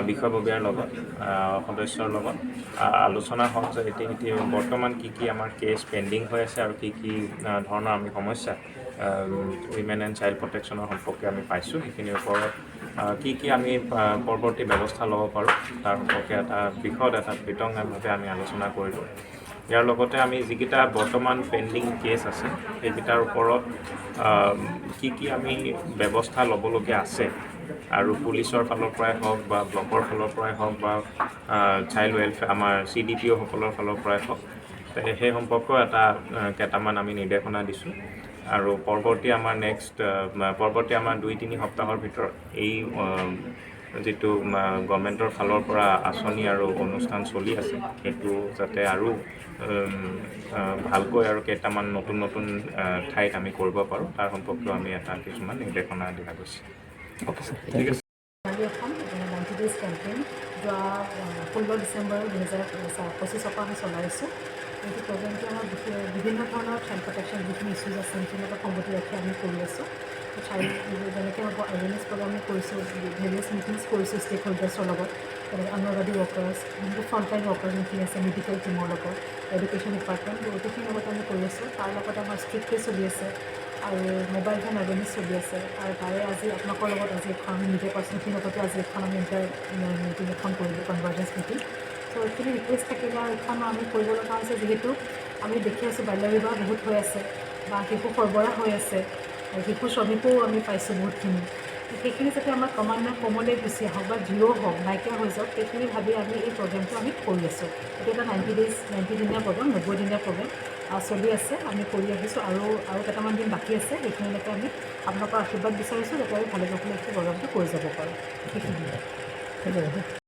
বিষয়ববীয়াৰ লগত, সদস্যৰ লগত আলোচনা হওক যে এতিয়া এতিয়া বৰ্তমান কি কি আমাৰ কেছ পেণ্ডিং হৈ আছে আৰু কি কি ধৰণৰ আমি সমস্যা উইমেন এণ্ড চাইল্ড প্ৰটেকশ্যনৰ সম্পৰ্কে আমি পাইছোঁ, সেইখিনিৰ ওপৰত কি কি আমি পৰৱৰ্তী ব্যৱস্থা ল'ব পাৰোঁ, তাৰ সম্পৰ্কে এটা বিশদ, এটা বিতংভাৱে আমি আলোচনা কৰিলোঁ। ইয়াৰ লগতে আমি যিকেইটা বৰ্তমান পেণ্ডিং কেছ আছে, সেইকেইটাৰ ওপৰত কি কি আমি ব্যৱস্থা ল'বলগীয়া আছে আৰু পুলিচৰ ফালৰ পৰাই হওক বা ব্লকৰ ফালৰ পৰাই হওক বা চাইল্ড ৱেলফেয়াৰ, আমাৰ চিডিপিঅ'সকলৰ ফালৰ পৰাই হওক, সেই সম্পৰ্কেও এটা কেইটামান আমি নিৰ্দেশনা দিছোঁ। আৰু পৰৱৰ্তী আমাৰ 2-3 সপ্তাহৰ ভিতৰত এই যিটো গভৰ্ণমেণ্টৰ ফালৰ পৰা আঁচনি আৰু অনুষ্ঠান চলি আছে, সেইটো যাতে আৰু ভালকৈ আৰু কেইটামান নতুন নতুন ঠাইত আমি কৰিব পাৰোঁ, তাৰ সম্পৰ্কেও আমি এটা কিছুমান নিৰ্দেশনা দিয়া গৈছে। Okay sir, thank U. নাৰী অসম 90 ডেইজ কেম্পেইন যোৱা 16 ডিচেম্বৰ 2025ৰ পৰা আমি চলাই আছোঁ। এইটো প্ৰগ্ৰেমটো আমাৰ বিশেষ বিভিন্ন ধৰণৰ চাইল্ড প্ৰটেকশ্যন যিখিনি ইছ্যুজ আছে, সেইখিনিৰ লগত সংগতি ৰাখি আমি কৰি আছোঁ। চাইল্ড যেনেকৈ হ'ব, এৱেৰনেছ প্ৰগ্ৰাম আমি কৰিছোঁ, ভেৰিয়াছ মিটিংছ কৰিছোঁ ষ্টেক হোল্ডাৰ্ছৰ লগত, তেনেকৈ অংগনবাড়ী ৱৰ্কাৰ্ছ, যোনটো ফ্ৰণ্টলাইন ৱৰ্কাৰ্ছ যোনখিনি আছে, মেডিকেল টীমৰ লগত, এডুকেশ্যন ডিপাৰ্টমেণ্ট, গোটেইখিনিৰ লগত আমি কৰি আছোঁ। তাৰ লগত আমাৰ ষ্ট্ৰীট প্লে চলি আছে আৰু মোবাইল ভেন এৱেৰনেছ চলি আছে। আৰু তাৰে আজি আপোনালোকৰ লগত আজি এখন আমি মিডিয়া পাৰ্চনখিনিৰ লগতে আজি এখন আমি এণ্টায়াৰ মিটিং এখন কৰিলোঁ, কনভাৰ্জেঞ্চ মিটিং। চ' এইখিনি ৰিকুৱেষ্ট থাকিলে আৰু এইখন আমি কৰিব লগা হৈছে, যিহেতু আমি দেখি আছোঁ বাল্য বিবাহ বহুত হৈ আছে বা শিশু সৰবৰাহ হৈ আছে আৰু শিশু শ্ৰমিকো আমি পাইছোঁ বহুতখিনি। সেইখিনি যাতে আমাৰ ক্ৰমান্বয়ে কমলৈ গুচি আহক বা জিৰ' হওক, নাইকিয়া হৈ যাওক, সেইখিনি ভাবি আমি এই প্ৰগ্ৰেমটো আমি কৰি আছোঁ। এইটো এটা 90 ডেইজ, 90 দিনীয়া প্ৰগ্ৰেম, 90 দিনীয়া প্ৰগ্ৰেম চলি আছে, আমি কৰি আহিছোঁ আৰু আৰু কেইটামান দিন বাকী আছে। সেইখিনিলৈকে আমি আপোনালোকৰ আশীৰ্বাদ বিচাৰিছোঁ যাতে আমি ভালে কুশলে এই প্ৰগ্ৰামটো কৰি যাব পাৰোঁ, সেইখিনিয়ে। ঠিক আছে।